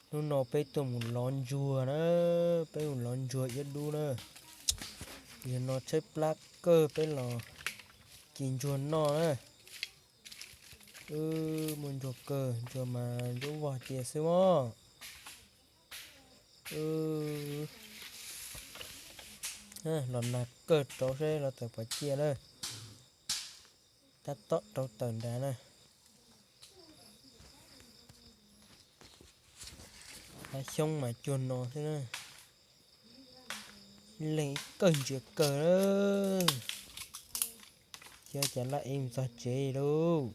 Hnub no peb tuaj mus lov ntsuag na, peb mus lov ntsuag iab dub na. Yog no tshaib plab kawg peb los ci ntsuag noj na. Muaj ntsuag kawg, ntsuag mas ntsuab vog cia xwb mog. Los nag kawg rau seb los tawm pom cia na. Tab tom rau tawm nrad na. Hav xyoob mas cuag no xwb na. Leej ib kawg ntsia kawg na. Xyov cas laj ev mus txog tsev lauj.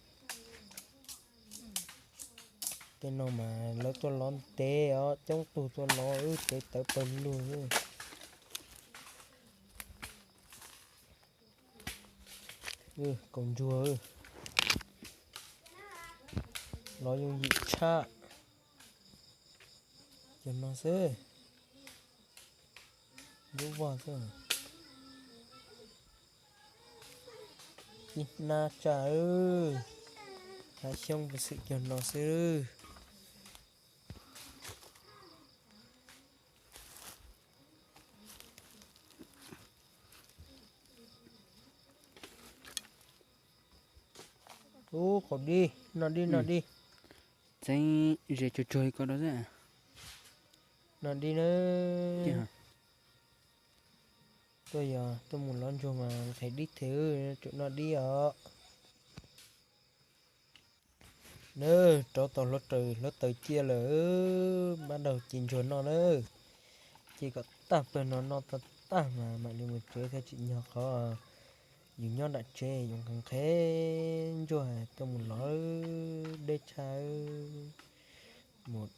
Tej no mas lawv tuaj lov ntev os, coob tug tuaj lov wb tev tawv pawg lug. Kaum ntsuag, lov yooj yim tshaj. Cov no xwb, ntsuab vog xwb. Ib hnab tsaj, hav xyoob puas xwm cov no xwb. Ub, qaum dib, noj dib, noj dib. Txeeb ze tsuag tsuag li ko rau xwb. Noj dib na. Tuaj yog tuaj mus lov ntsuag mas nqhis dib thiab, tsum noj dib os. Na, rov tau hluav taws, hluav taws ciaj lawm, pab daug ci ntsuag noj na. Ci kom tag pawg no noj tag tag mas mam li mus tsev thiaj tsim nyog qhov yus nyob nram tsev yus nqhis nqhis ntsuag tuaj mus lov deb tshaj. Mus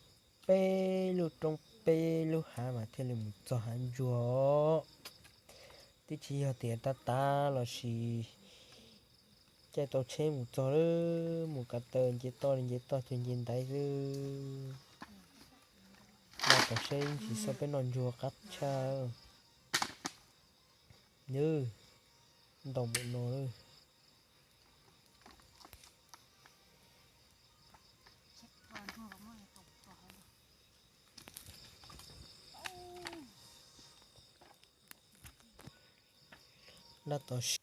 peb lub roob peb lub hav mas thiaj li mus txog hav ntsuag. Twb tsis yog tias tav tav los sis caij tau tsheb mus txog, mus kav taws nce toj li nce toj cuag nce ntaiv xwb. Noj tau seb ib ntsis xwb peb noj ntsuag qab tshaj. Nws ntau npaum no. Noj tau seb.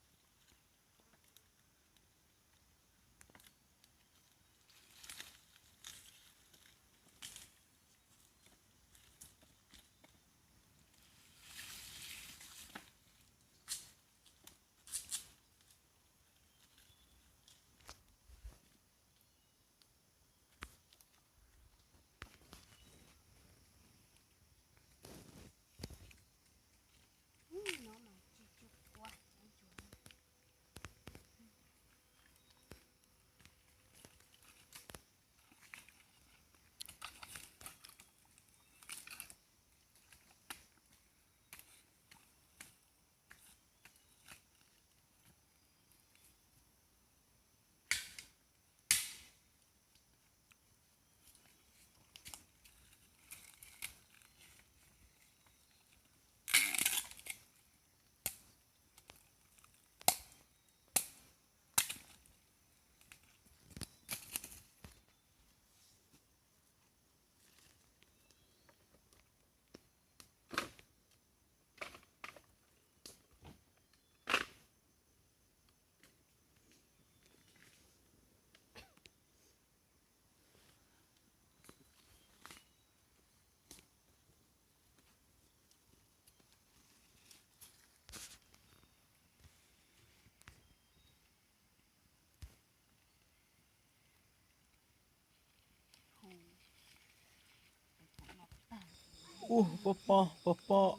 Ub, pob pob, pob pob.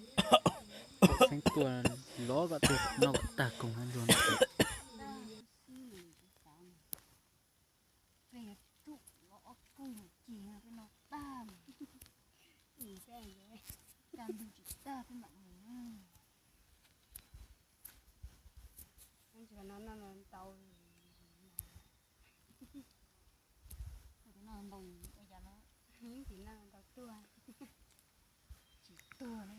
Xeeb tuaj lov kom tiag, noj kom tag koog hab ntsuag no. Ntau ua cas no, ntau tuag, tsis tuag li.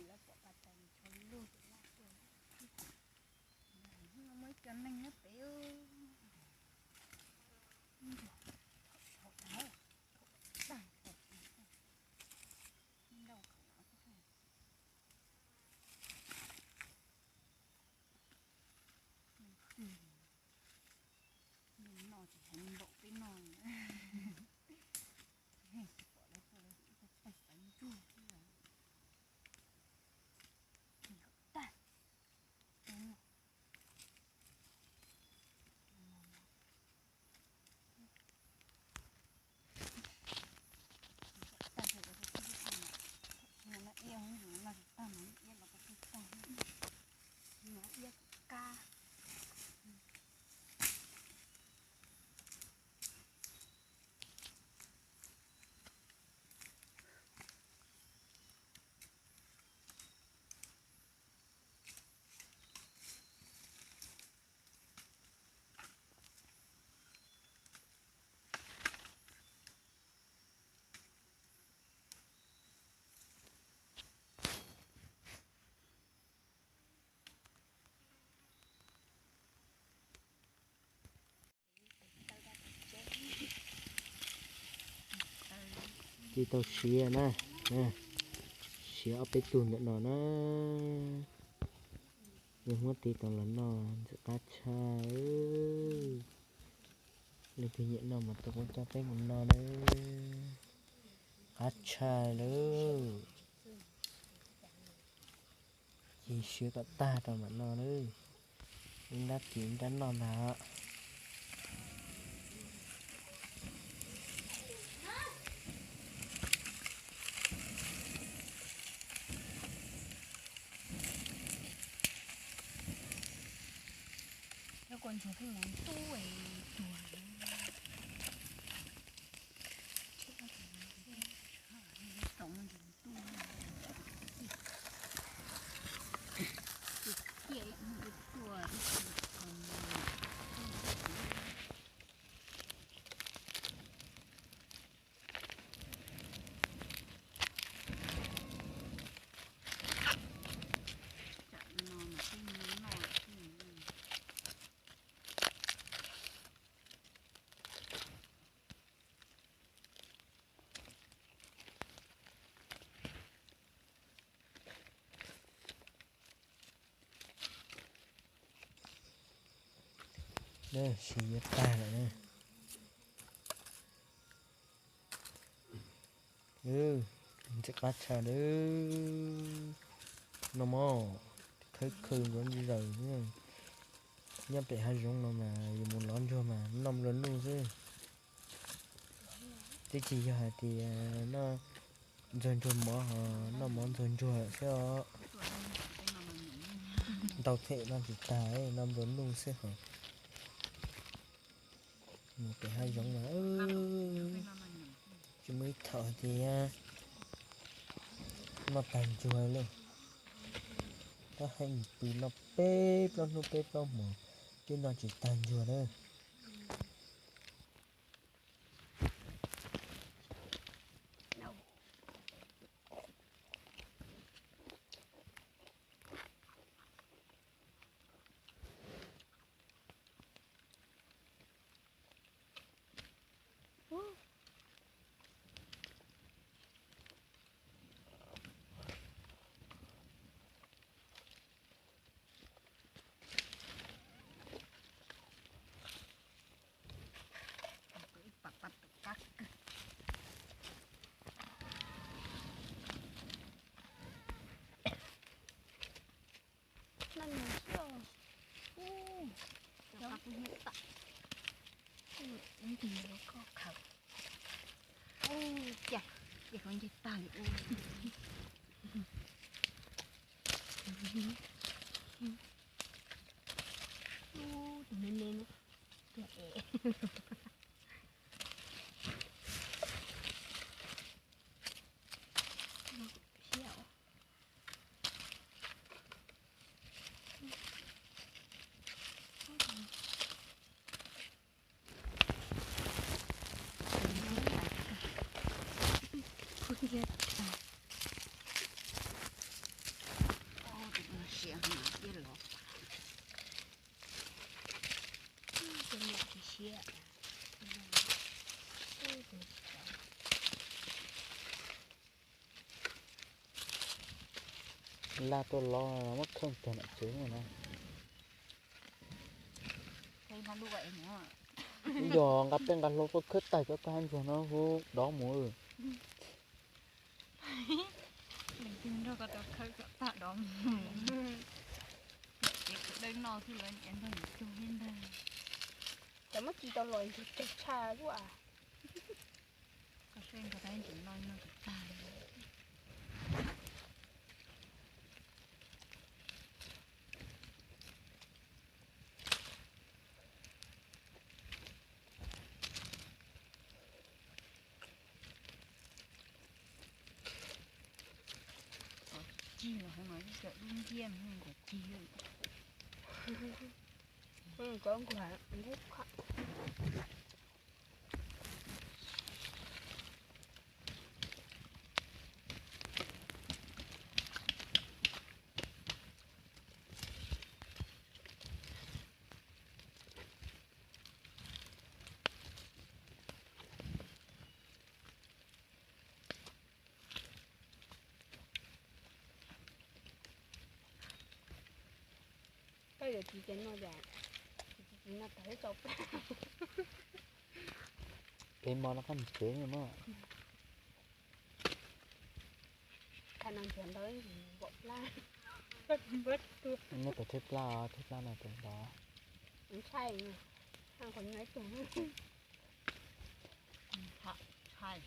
Lawv pom pas tas nws tsho lug ces laj tuaj. Muaj ib co neeg nyob pem. Tig tau siav na, siav ob peb tug ntawm no na. Yog muab tig tau los noj ntxim qab tshaj. Leej twg nyiam noj mas tuaj kuv coj peb mus noj na. Qab tshaj lawm. Ci siav kom tag rau mam noj na. Ib nrab ci ib nrab noj ntag. Siav yuav tag lawm na. Ntxim qab tshaj lawm. Noj mov khawb khw ntxuav zaws. Nyob pem hav zoov no mas yus mus lov ntsuag mas noj nplua nuj xwb. Twb tsis yog hais tias noj ntxuag ntsuag mov ho noj mov ntxuag ntsuag xwb os. Ntau them noj tsis tag, noj nplua nuj xwb hos. Mus pem hav zoov mas tsis muaj ib thaum hais tias noj tag ntsuag li. Tab hais pw noj peb plaub hnub peb plaub hmos twb noj tsis tag ntsuag na. Tus me me no. Laj tuaj lov muab khawb kiag nram tsev no na. Yog nqa peb nqa hlau tuaj khawb tag cov kab ntsuag no hu dov mus. Leej twg nrog koj rau khawb kom tag dov mus. Ces kuv dawb noj xwb lawv niam nrog yus cug ib ntag. Cov muab ci tau los ntsuag cog tshaj luaj. Koj saib nrog tab ntsis noj noj kom tag. Cig los hauv no ib co dub nciab, nkuav cig. Nkuav nkuav nkub qhov. Ces no tas ib tso plab. Peb hmo no qab mus tsev no mas. Thaij no nrhiav ntau npaum plab. Nej puas thej plab os? Thej plab no puas ntau? Ntshai, qhov no ib tug. Ntshai.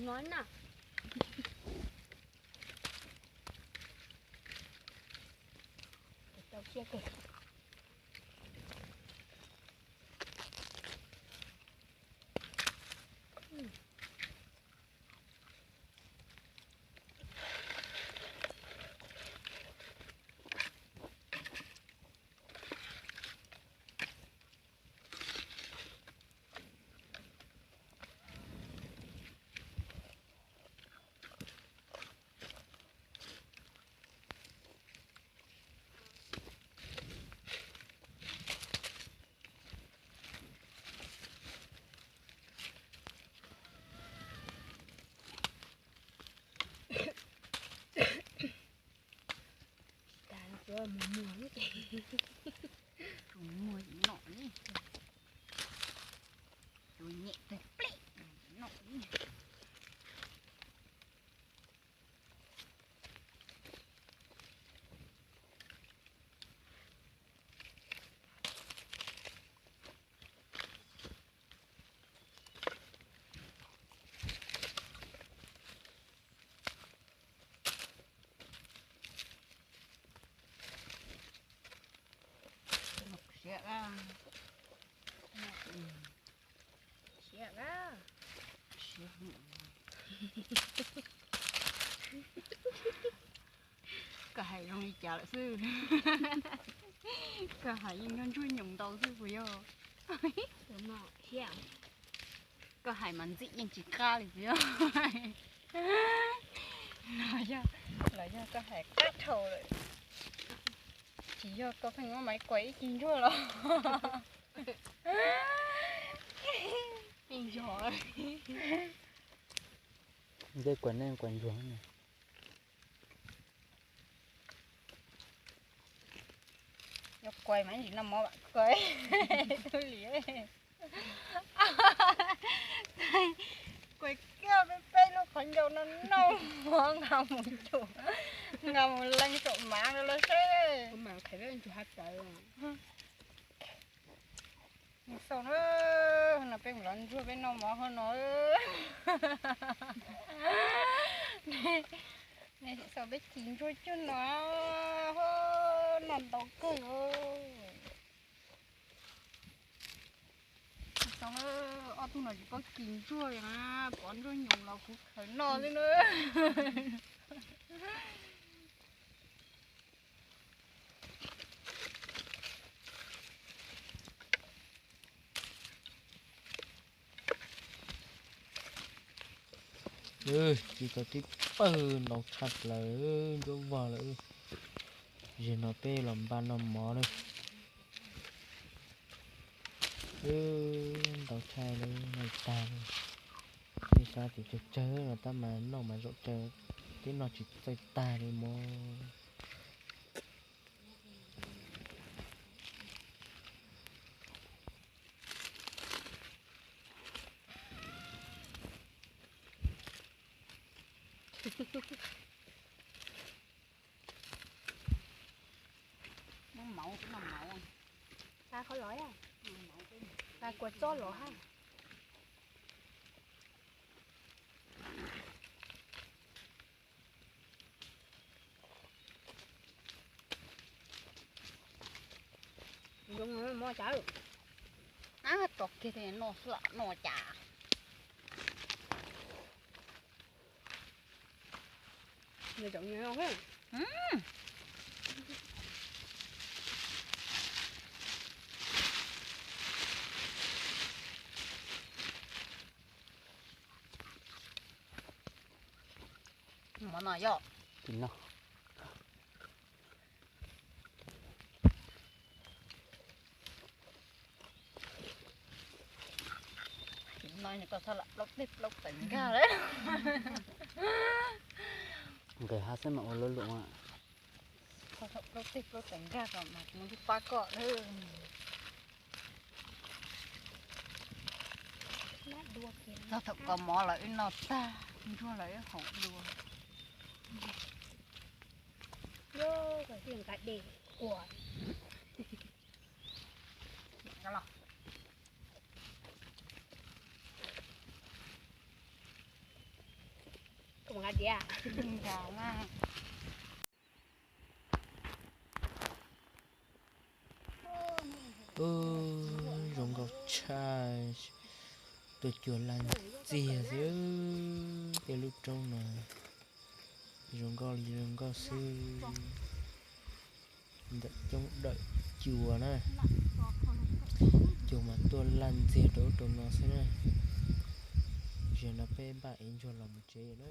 Nói na. Tau siab kawg. Tsis tas, tsuas muag muag xwb ces. Tsuas muag nom li. Tsuas nyem tawg pleb nom li. Siab a. Siab a. Siab. Koj hais zoo li cas lawm xwb? Koj hais yeej nyob ntsuag nyoos ntau xwb puas yog? Koj hais mas ntxim yeej tsis qab li puas yog? Los yog, los yog koj hais qab dhau lawm. Tsis yog koj pheej muab maiv kuas ib ceg ntsuag los? Yeej yog. Ncej kuas neej kuas ntsuag ne. Yog kuas mas ib ntsis noj mov vam kuas. Tub li. Kuas kiag peb peb lub qhov ncauj no noj mov nqa mus cum, nqa mus leej saum mav no los seb. Xaus na, no peb mus lov ntsuag peb noj mov hauv no. Nej xaus peb ci ntsuag cuag no, noj ntau kawg os. Xaus na, ob tug no tsis paub ci ntsuag li na, pov ntsuag nyoos los kuv khaws noj xwb na. Ci tau tib pawg ntau tshaj plaws, ntsuab vog lawm. Zaum no peb los npaj noj mov na. Ntau tshaj li no tag li. Peb xav tias tsawg tsawg no tab mas noj mas zaum tsawg, twb noj tsis txawj tag li mog. Muab mauv, noj mauv. Xa qhov lov, xa kua txob lov hab. Zoo mov cas. Ab, tso kiag tej no xwb lam noj cas. Nws tseem nws no. Mov no yog. Tim no. Tim no koj txhob lam plaub teg plaub teev nkag lawm. Nqis hav xwb mas ua luaj luaj. Txhob lam plaub teg plaub teev nkag kom mas mus ib pab koj. Txog thaum kos mov lawm wb noj tag, ntsuag lawm wb haus dua. Ub, zoo nkauj tshaj, tua cua laj ntxiag xwb. Tej lub roob no zoo nkauj li zoo nkauj xwb. Ntawm coob dawm cua na, cua mas tuaj laj ntxiag rau ub rau no xwb na. Zaum no peb npaj ev ntsuag los mus tsev na.